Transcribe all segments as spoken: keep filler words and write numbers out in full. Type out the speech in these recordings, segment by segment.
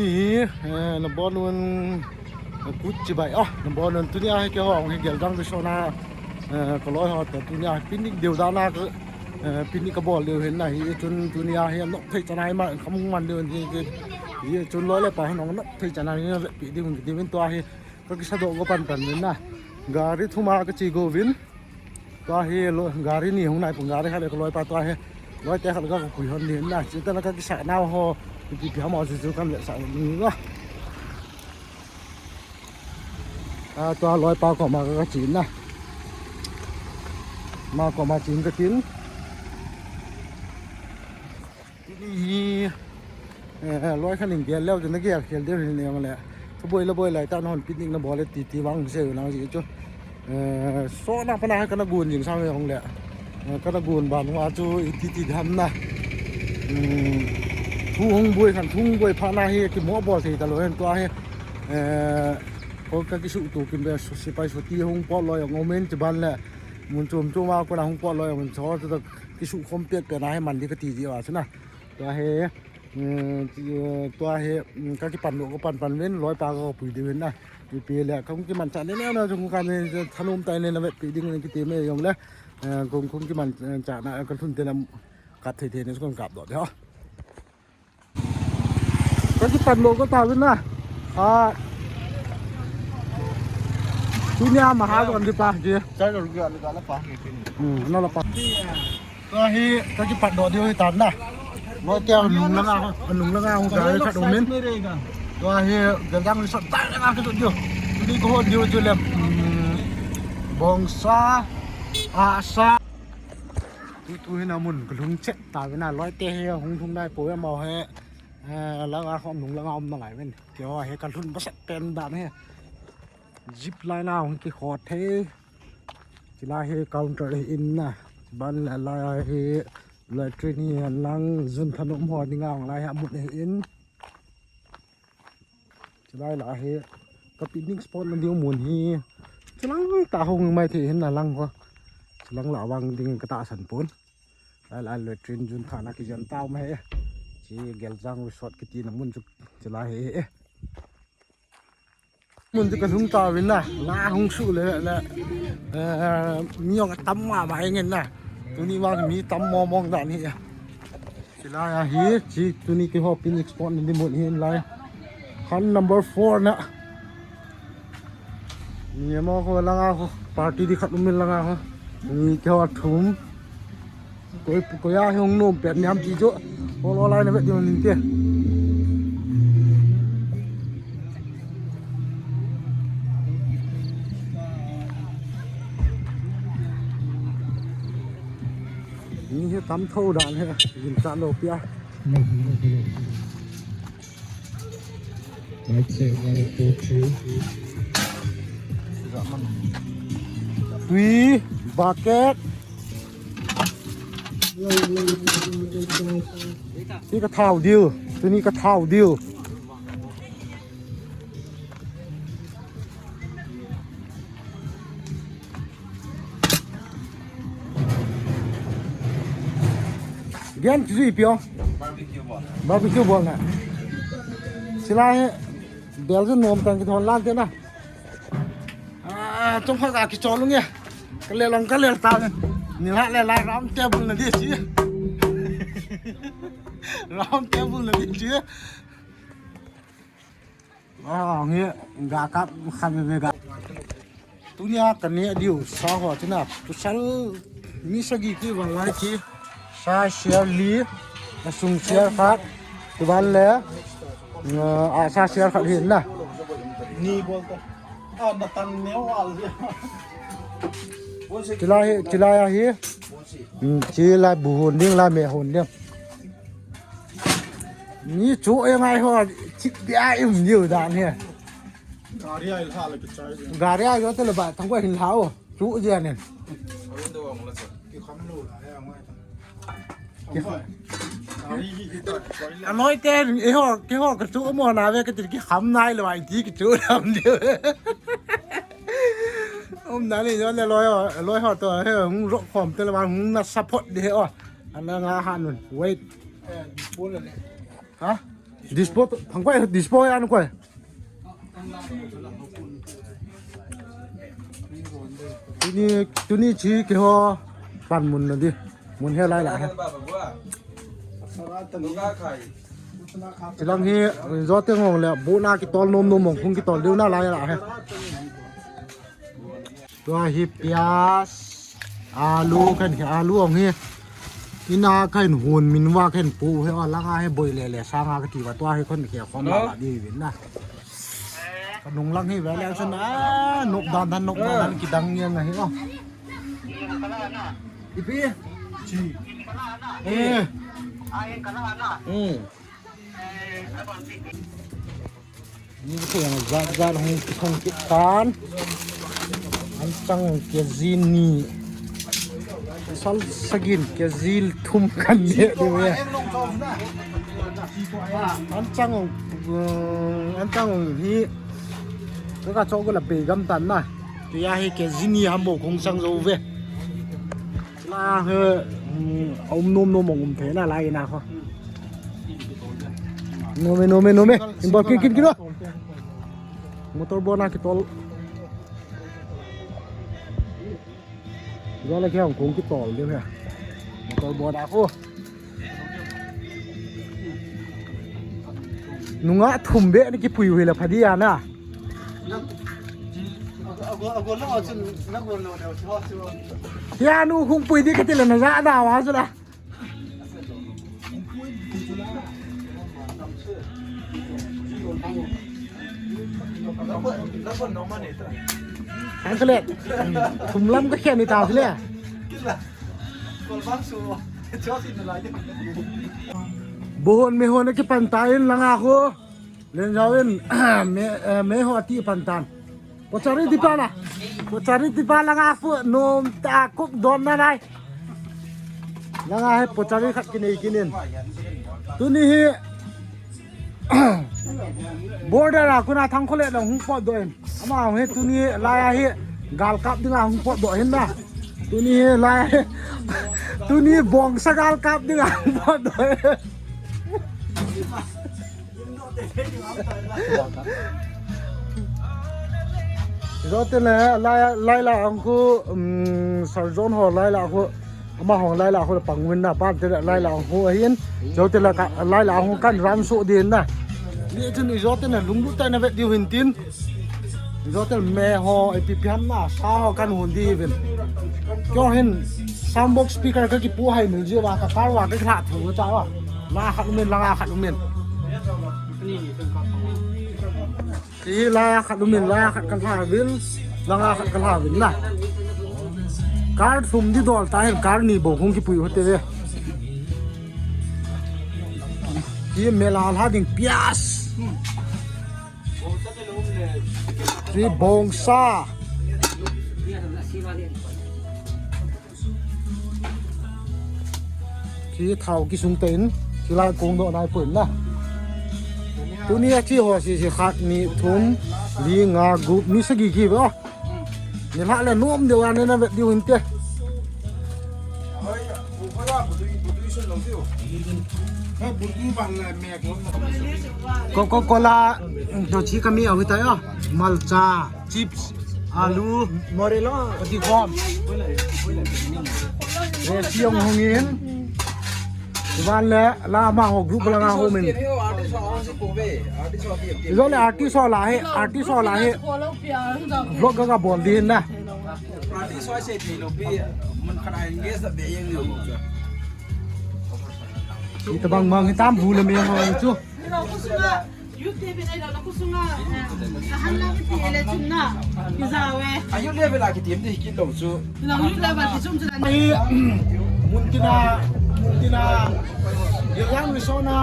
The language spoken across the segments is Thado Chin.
Hi, eh, nabon un, eh, kut chibai, oh, nabon un tunia hi keiho hi Geljang Resort na, eh, kaloi ho toh tunia picnic deu dan a ka, eh, picnic kabol diu hin ahi, chun tunia hi anop thei chan a ima khamang man diu hin hi, hi chun loi le pa hin anop thei chan a hi vetpi diu hin kiti uvin tua hi, kakisa doh go pan pan uvin na. Gari thum a kache go uvin. Tua hi lo, gari ni hung nai pung gari khat le kaloipa tua hi. Loite khat le kapui hon ni na. Chutah le kakisa nau ho. Ipi ipi ham ho chu chu kavetsah ni na. A, tua loipa koma ka, kache na. Ama koma chen katin. Tuni hi, eh, loi khat in gel leu chun nagel khel diu hin jong le. Thu boi la boi lai tah in hon picnic nabol e ti ti vang sei u lang ji chu. Eh, sotna pana kana gon jing sang jong le. Eh, kana gon ban uva chu iti ti ding ham na. Hmm, thu hung boi khan, thu hung boi phat na hi kimo bol thei talou hin tua hi. Eh, ko kakisuh tu kim be su, sepai suti hung pot loi jong um in chuban le. Mun chom chom a kona hung pot loi jong um in chu tu kisuh khom pet pet na hi man di kati ji uva chu na. Tua hi, mm, ti, eh, tua hi, mm, kakipan doh, kapan pan uvin, loipa kapui diu hin na. Ipi le, kahung kimanchah neo neo na, kahung kan thanom tah in na vetpi ding kiti me jong le, eh, kahung, kahung kimanchah na, kalhun teng le kap thei thei na, kahung kap doh ding ho. Kakipan doh kata uvin na. Ah. Tunia maha jong di pa ji. Chai lo ga, ga la pa ni tin. Hmm, na la pa. Tua hi kakipat doh diu hi tan na. Loite anung langa, anung langa hung gari khat um in. Tua hi Geljang Resort tai langa kajot diu. Tuni kahot diu chu le, mm, bongsa, asa. Tu, tu hi na mun kalhung chet ta ve na loite hi hung thung nai po ve mo he. Eh, langa khom nung langa um na ngai ven. Keiho hi kalhun masat pen dan hi. Zip line a hung kikhot thei. Chulai hi counter hi in na. Ban la la hi latrine hi lang jun thanom ho dinga hung lai hi amun hi in. Chulai la hi ka picnic spot na diu mun hi. Chulang ta hung mai thei hin na lang ho. Chulang la vang ding katahsan pon. Lai lai latrine jun thana kijen tau ma he. Chi Geljang Resort kiti na mun chu chulai he. Mun chu kalhung ta uvin na, la hung su le le. Eh, mi jong atam ma ma ingen na. Tuni vang mi tam mong mong dan hi. Chulai a hi, chi tuni keiho picnic spot na di mun hi lai. Khan number four na. Mi mo ko langa ho, party di khat um in langa ho. Mi keiho thum. Koi, koi a hi hung nom pet niam ti chu. Ol ol lai na vet ding nin te. Ni hi tam tho dan hi, jin cha lo pia. Mic check, one, two, three. Tui, bucket. Tuni ka thao diu, tuni ka thao diu. Gen chu ipi o? Barbecue bol. Barbecue bol na. Chulai hi bel chu nom tang kithon lan te na. Ah, chom khat ga kichol lung e. Ka le long ka le ta. Ni la le lai round table na di si. Round table na di si. Ah, nge ga kap khan ve ga. Tunia ka neh diu sa ho chu na, pasal mi sagi kivang lai ti, sa share li, asung share khat, tuban le, ah, sa share khat hin na. Ni bol ta. Ah, na tan neo al. Chulai hi, chulai a hi. Hmm, chulai bu hon ding, lai me hon ding. Ni chu e ngai ho, chik dia im diu dan hi. Gari ai lha le kichai. Gari ai lo te le ba, thang ko hin lha o. Chu je nen. Ki kham lo la ya ngai. Anoi te, eiho, keiho kachu mo na ve kati kikham nai lo ai ti kichu lam diu. Um na ni jo le loi ho, loi ho to he hung ro khom te le ba hung na support de he o. Ana nga ha nun. Wait. Ha? Dispo, thang koi, dispo ya nu koi. Tuni, tuni chi ke ho, pan mun na di, mun he lai la he. Chilang hi, jo te ngong le, bu na kitol nom nom mong, kung kitol diu na lai la he. Tua hi pias, alu kan hi, alu ong hi. Ina kan hun min wa kan pu he, wa langa he boi le le, sanga ka ti wa tua hi kon ke khom la di win na. Ka nung lang hi ve le san a, nok dan dan, nok dan dan, kidang ngiang na hi o. Ipi? Chi. Eh. Hmm. Ni ko yang zat zat hung hung kitan. An chang ke zin ni. Sal sagin ke zil thum kan de de we. An chang, uh, an chang hi. Ka ka chok la be gam tan na. Tua hi ke zin ni ham bo kong chang zo ve. La he, um, um nom nom um the na lai na kho. Nome, nome, nome. Imbol kin kin kin lo. Motor boat na kitol. Jale ke hong kong kitol de he. Motor boat a kho. Nunga thum be ni kipui hui la phadi ana. Ya nu hung pui di kati la na ja da wa su la. Ang kale. Thum lam ka khen ni ta su le. Bohon me hon ki pan ta in langa kho. Len jao in me, eh, me ho ati pan tan. Pochari di pa na. Pochari di pa langa kho nom ta kuk don na nai. Langa he pochari khat kinei kinin. Tuni hi border a kona thang khole long hung pot do in. Ama hung he tuni laya hi gal kap dinga hung pot do hin na. Tuni hi laya hi. Tuni bongsa gal kap dinga hung pot do. Jote le lai, lai la ang khu, um, Sir John ho lai la khu, ama ho lai la khu pang win na, pan te lai la ang khu ahin, jote le ka, lai la ang khu kan ran su din na. Ni chun jote le lunglut ta na vet diu hin tin. Jote le me ho, ipi pi ham na, sa ho kan hun di vin. Kyo hin, sound box speaker ka kipu hai music wa, ka car wa, ka kha thu cha wa. La khat umin, la khat umin. Hi la khat umin, la khat ka lha vin, la khat ka lha vin na. Car thum di dol ta hin, car ni bo hung kipui hote ve. Hi mela lha ding pias. Hi bongsa. Hi thao kisung tein, hi lai kong do nai pun na. Tuni a chi ho si si khat ni thum, li nga gup ni sagi ki ba. Ni la le nom de wa ne na vet diu hin te. Coca-Cola, to chi kami a hui ta yo. Malcha. Chips, alu, morelo, ati khom. Re siong hongin. Iban le la ma ho group la nga homin. Ijo le artist ho la he, artist ho la he. Vlog ka ka bol din na. Ita bang mang hitam bu le me ho chu. Youth te bina ilo na kusunga, eh, kahan lang iti ele chun na, kizawe. A youth level a kitim di kit lo chu. Ilo youth level kichum chu na. Ai, muntina, muntina, yelang risona,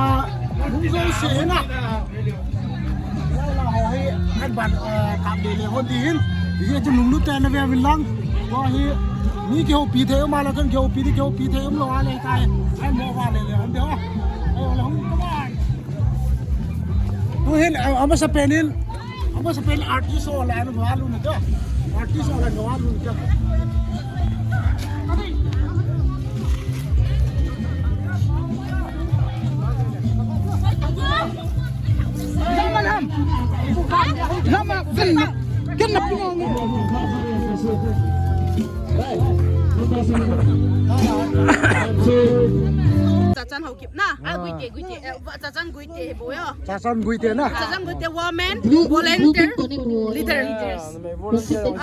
hung zo se na. Yala ho hi, kan ban, eh, kap de le ho di hin. Ye chu lunglut te na ve vin lang. Wa hi, mi ke ho pi the, ma la kan ke ho pi di, ke ho pi the, um lo ale tai. Ai mo wa le le, hon de ho. Ai, wala hung ka bai. Tu hin, a, amasa penin, amasa pen artist ho la, ano, malu na to. Artist ho la, ano, malu na to. Lama, ken na, ken na pinong. Chachan Haokip na. Ah, Guite, Guite. Eh, Chachan Guite he bo yo. Chachan Guite na. Chachan Guite woman, volunteer, leader.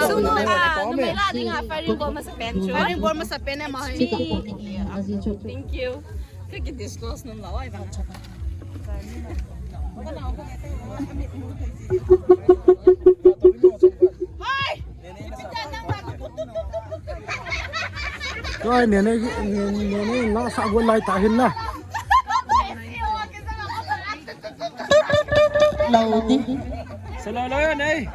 Sunu, ah, numei la dinga firing bol masa pen chu. Firing bol masa pen e ma. Thank you. Kaki disclose nom la, oi, bang. Hoi! Koi, nene, nene, nene, la sa go lai ta hin na. Lo di. Sala la nei.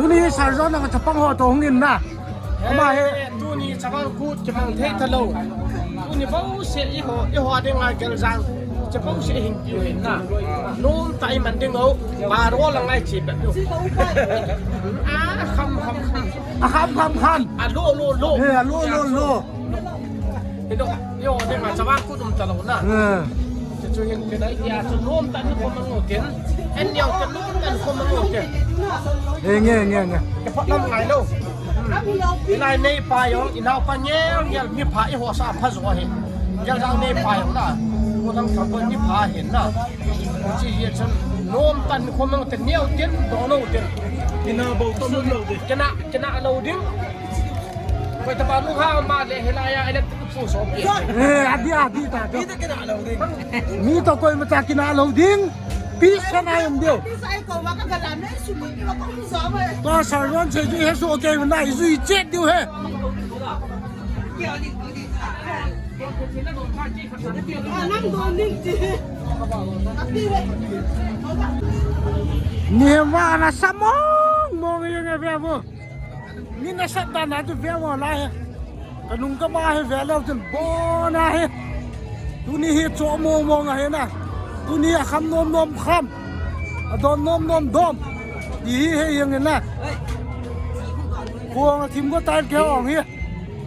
Tuni Sir John nang chapang ho toh hung in na. Ama hi. Tuni chapang kut chapang thei tha lou. Tuni bou se i ho, i ho ding a gel jang. Chapang se hing piu hin na. Nom ta i man ding o. Ba ro la ngai chi ba piu. A kham kham kham. A kham kham kham. A lo lo lo. He, a lo lo lo. Hidong, yo, ding a, chawang kut um ta lou na. Hmm. Chu hin, kei dai dia, chu nom tan ko mang o tin. En niau kan nom tan ko mang o tin. Nge, nge, nge, nge. Kei phat lam ngai lou. Hmm. Inai nei pa jong, inau pa ngel, ngel, mi pha i ho sa pha jo hi. Ngel jang nei pa jong na. Ko lang ka ko ni pha hin na. Chi ye chun nom tan ko mang o tin, niau tin, do lou tin. Kina bou to lou ding. Kina, kina lou ding. Koi taba nu ha ma le hilai a electric pu so pi. Eh, adi, adi ta to. Mi to koi ma ta kina lou ding. Peace na um deu. Pa Sir John se ju he so ke na i ju i chet deu he. Ni ma na sa mong mong ye nge ve mo. Mi nasat dan a chu ve mo lai he. Ka nung ka ma he ve leu chun bon a he. Tuni hi cho mong mong a he na. Tuni a kham nom nom kham. A dom nom nom dom. Ti hi he jeng in na. Kuang a thim ko tai ke ong hi.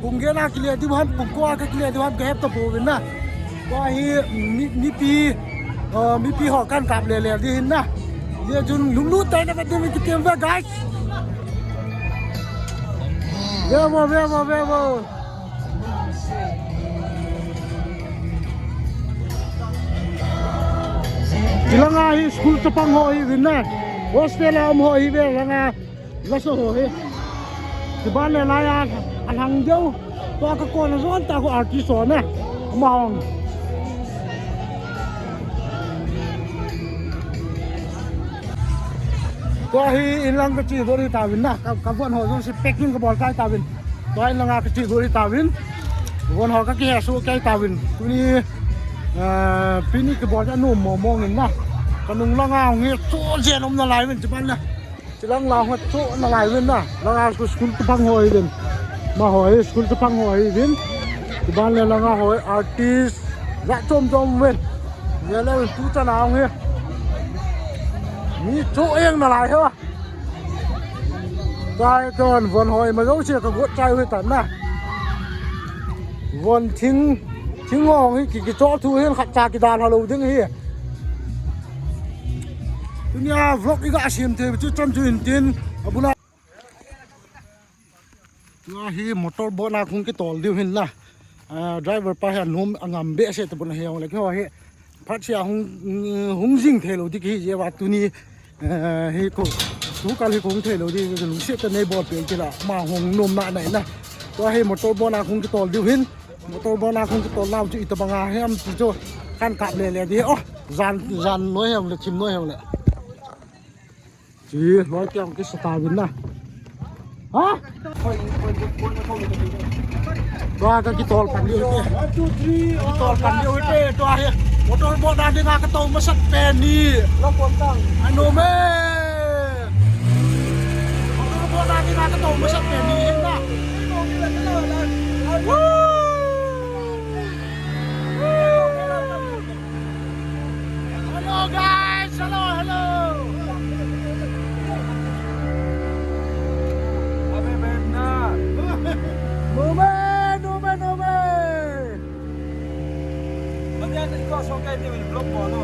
Pung get a kile diu ham, pung ko a ka kile diu ham ka het ta pouvin na. Tua hi mi, mipi, eh, mipi ho kan kap le le ding hin na. Hijeh chun lunglut tah in na vet ding kiti uve guys. Ve vo, ve vo, ve vo. Hilanga hi school chapang ho hiuvin na. Hostel a um ho hi ve langa, laso ho hi. Chuban le laiya, alhang deu. Tua ka kona jon ta ko artist ho na. Ama hong. Tua hi inlang ka che dol hi tauvin na. Ka, ka von ho jouse packing ka bol kai tauvin. Tua inlanga ka che dol hi tauvin. Von ho ka kihe soh kai tauvin. Tuni, eh, picnic ka bol anom mong mong in na. Ka nung langa hung hi cho jen um nalai uvin chuban na. Chilang lang ho chu nalai uvin na. Langa school, school chapang ho hi uvin. Amaho hi school chapang ho hi uvin. Chuban le langa ho hi artist. Jat chom chom uvin. Ye le tu chan a hung hi. Mi chu eng nalai ho. Chai ton von ho ima jouse ka got chai u hi tan na. Von thing, thing hong hi ki, kicho thu hin khat cha kidal halou ding hi. Tunia vlog i ga sem thei chu chan chu hin tin, abula. Tua hi motor boat na hung kitol diu hin la. Ah, driver pa hi anom angam behseh tabun ahi jong le keiho hi. Phat sia hung, hung jing thei lou ding hi jeh a tuni, eh, hi ko, tu kal hi ko hung thei lou ding, lungset tah nei bol peh kila, ama hung nom na nai na. Tua hi motor boat na hung kitol diu hin. Motor boat na hung kitol nau chu itobang a hiam ti chu kan kap le le di. Oh, jan, jan noi hiam le, thim noi hiam le. Chi, loi tiang kisa tauvin na. Ha? Tua ka kitol pan diu te. One, two, three, kitol pan diu te, tua hi. Motor boat na dinga ka tou masat pen ni. Lo kon tang. Anom e. Motor boat na dinga ka tou masat pen ni hin na. Woo! Hello guys, hello, hello. Abe, abe, na. Nome, nome, nome. Abe, na ikaw sa kay di vlog mo, no?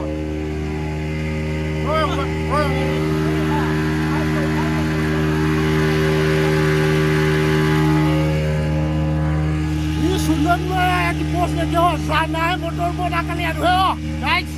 Ni sundan mo ya, ki post na kyo, sana hai motor mo na kalian ho, guys.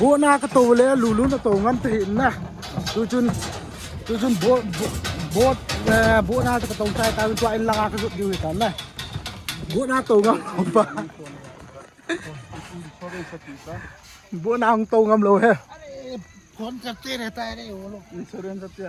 Boat na ka tou le, lulu na tou ngam te hin na. Tuchun, tuchun boat, boat, boat, eh, boat na ka tou chai ta, tua inlanga ka jot diu hi tan na. Boat na tou ngam pa. Boat na hung tou ngam lou he. Phone chapte rehta hai re wo log. Insurance chapte.